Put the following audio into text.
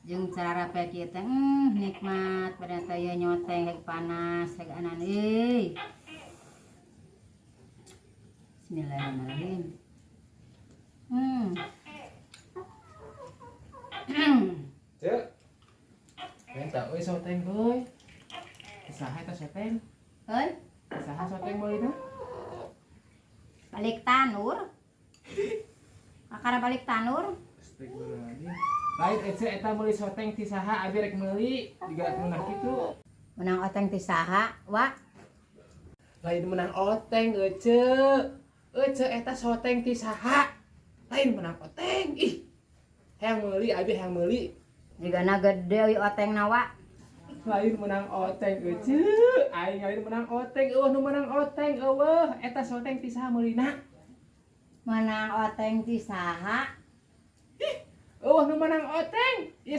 Jeung cararape kieu teh nikmat pada teh ieu nyoteng rek panas rek anan euy. Bismillahirrahmanirrahim. Cek. Eta euy soteng euy. Saha eta soteng? Heuy, Saha soteng meulina? Balik tanur. Kakara balik tanur. Astagfirullahaladzim. Lain ece, eta meuli soteng ti saha? Abi rek meuli juga meunah kitu. Menang oteng ti saha, Wa? Lain menang oteng ece. Ece, eta soteng ti saha? Lain menang oteng. Ih. Hayang meuli, abi hayang meuli. Jigana gede euy otengna, Wa. Lain menang oteng ece. Aing lain menang oteng, euweuh nu menang oteng euweuh. Eta soteng ti saha meulina? Menang oteng ti saha? Euweuh nu menang oteng. Ieu.